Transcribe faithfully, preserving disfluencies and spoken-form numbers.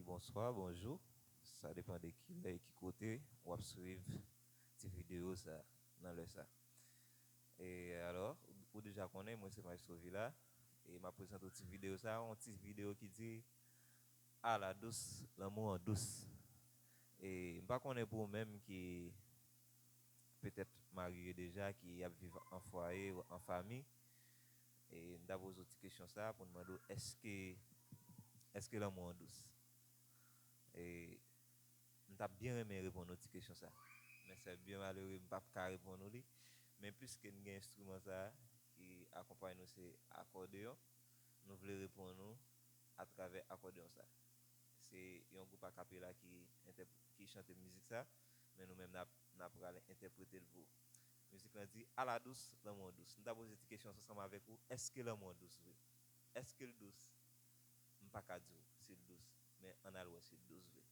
Bonswa, bonjou. Sa depann de ki lè e ki kote w ap swiv ti videyo sa nan lè sa. E alò, ou deja konnen, mwen se Maestro Villa. E m ap prezante w ti videyo sa, yon ti videyo ki di ala dous, lanmou an dous. E m pa konnen pou ou menm ki petèt marye deja, ki ap viv an fwaye, an fami. E m ta poze w ti kesyon sa pou n mande w, èske, èske lanmou an dous? E m t ap byen renmen reponn ou ti kesyon sa. Men se byen malere, m p ap ka reponn ou li. Men piske n gen enstriman sa ki akonpay nou se akòdeyon, nou vle reponn ou atravè akòdeyon sa. Se yon gwoup akapela ki, entèp- ki chante mizik sa, men nou menm n ap, n ap pral entèprete l pou ou. Mizik lan di, ala dous, lanmou an dous. M ta poze ti kesyon sa ansanm avèk ou, èske lanmou an dous vre? Èske l dous? M pa ka di w si l dous, men ann al wè si l dous vre.